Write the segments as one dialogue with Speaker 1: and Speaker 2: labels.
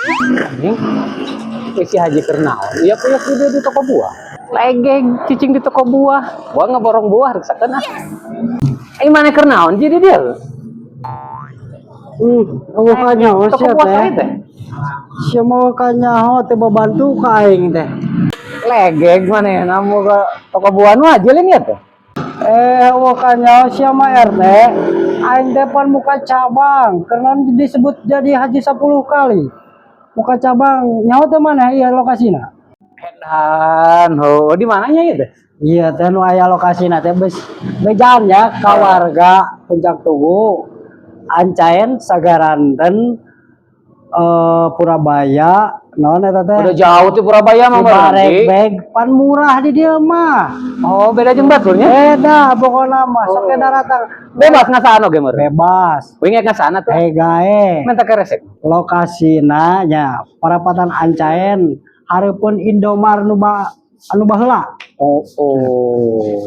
Speaker 1: Anjing. Si Haji keur naon? Iya, puyak di dia di toko buah. Legeg cicing di toko buah. Gua ngeborong buah ruksakeun ah. Eh, mana keur naon jadi dia?
Speaker 2: Euweuh kanyaho
Speaker 1: Toko
Speaker 2: sia
Speaker 1: buah
Speaker 2: teh.
Speaker 1: saha teh?
Speaker 2: Sia mau kanyaho teh babantu ka aing teh.
Speaker 1: Legeg mana ya mau ke toko buah nu aja lain ya teh.
Speaker 2: Eh, euweuh kanyaho sia mah RT. Aing teh pan muka cabang, karena disebut jadi haji 10 kali. Muka cabang, nyaho teh mana iya lokasina?
Speaker 1: Edan, oh di mananya ya teh?
Speaker 2: Iya teh, nu aya lokasina teh geus bejaan nya ka warga Puncak Tugu, Ancaen, Sagaranten, Purabaya, naon eta teh?
Speaker 1: Udah jauh tuh Purabaya mah berarti.
Speaker 2: Beg pan murah di dieu mah.
Speaker 1: Oh, beda jeung baturnya.
Speaker 2: Beda pokokna mah, sok oh, datang.
Speaker 1: Bebas ngasaan oge meureun.
Speaker 2: Bebas.
Speaker 1: Wingi ngasaan tuh.
Speaker 2: Hegae.
Speaker 1: Minta keresek.
Speaker 2: Lokasina nya parapatan Ancaen, hareupeun Indomar nu ba anu baheula.
Speaker 1: Oh.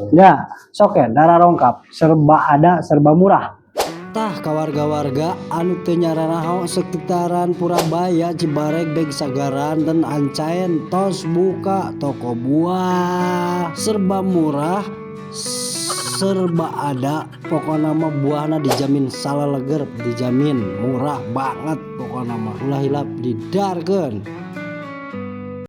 Speaker 2: Ya, sok ya dararongkap, serba ada, serba murah.
Speaker 3: Tah, ka warga-warga anu teu nyaranaho sekitaran Purabaya, Cibaregbeg, Sagaranten, Ancaen, tos buka toko buah serba murah, serba ada. Pokokna mah buahna dijamin salaleger, dijamin murah banget. Pokokna mah ulah hilap didarkeun.